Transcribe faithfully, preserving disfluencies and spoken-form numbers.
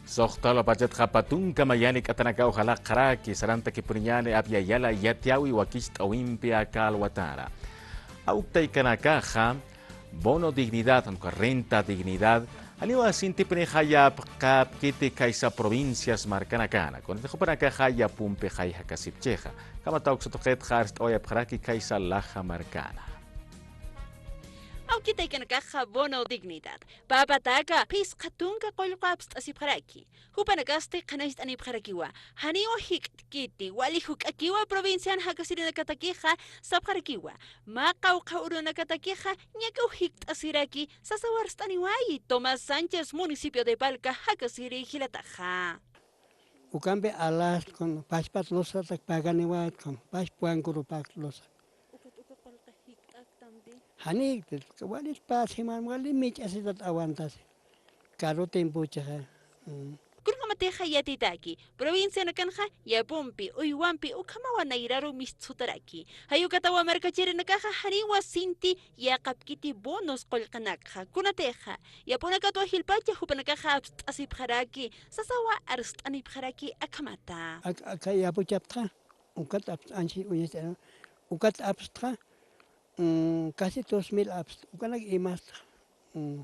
Suxta alwapachatxa pä tunka mayani k'atanakaw jalaqxaraki, sarantakipuniñäni apya yala yatiyawi wakicht'awimpi aka alwatara. Awktaykanakaxa bono dignidad, renta dignidad, janiwa sintipunixa yapxapkiti khaysa provincias markanakana, kunatix jupanakaxa yapumpi jay jakasipchixa. Kamataw uksa tuqitxa arst'awayapxaraki khaysa laja markana. Awkitaykanakaxa bono dignidad, pä pataka phisqa tunka qullqu apst'asipxaraki. Jupanakasti qhanañcht'anipxarakiwa, janiw jikt'kiti, wali juk'akiwa provincian jakasirinakatakixa, sapxarakiwa, mä qawqha urunakatakixa ñakaw jikt'asiraki, sasaw arst'aniwayi Tomás Sánchez, municipio de Palca jakasiri jilataxa. Ukampi alast kun pachpat lusatak paganiwat kun pachpuwan kurupak lusa. Jani, walit pä siman wali mich'asitat aguantasi. Karu timpuchaxa. Mm. Kunjamatixa yatitaki, provincianakanxa yapumpi, uywampi, ukhamawa nayraru mistsutaraki. Jayukatawa markachirinakaxa janiwa sinti yäqapkiti bonos qullqinakxa. Kunatixa, yapunakatwa jilpacha jupanakaxa apst'asipxaraki, sasawa arst'anipxaraki akhamata. Ak-, aka yapuchaptxa, ukat apst-, anchi uñacht'aru, ukat apstxa, mm, casi dos mil apst, ukanak imastxa, mm,